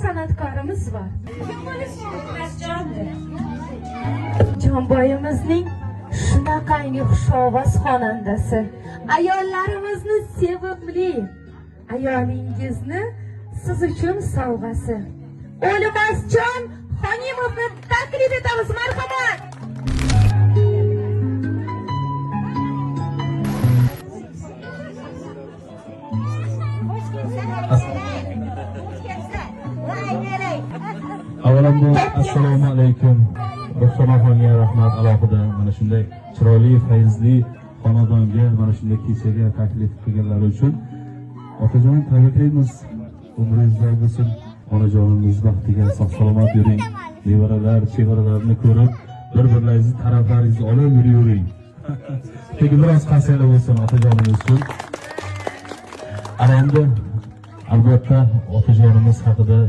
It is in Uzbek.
San'atkorimiz bor. Jonboyimizning shunaqangi xushovoz xonandasi, ayollarimizni sevimli ayolingizni siz uchun sovg'asi. O'lmasjon Xonimovni taklif etamiz, marhamat. Avvalambor assalomu alaykum. Ruxsonaxonga rahmat alohida mana shunday chiroyli, fayzli xonadonga, mana shunday kechaga taklif qilganlari uchun. Otajon, tabriklaymiz. Umringiz uzoq bo'lsin. Onajonimiz baxtiga sog' salomat yuring. Nevaralar, chevaralarni ko'rib, bir-birlaringizni taraflaringizni olib yuravering. Lekin biroz qarsaklar bo'lsin otajonimiz uchun. Ana endi albatta otajonimiz haqida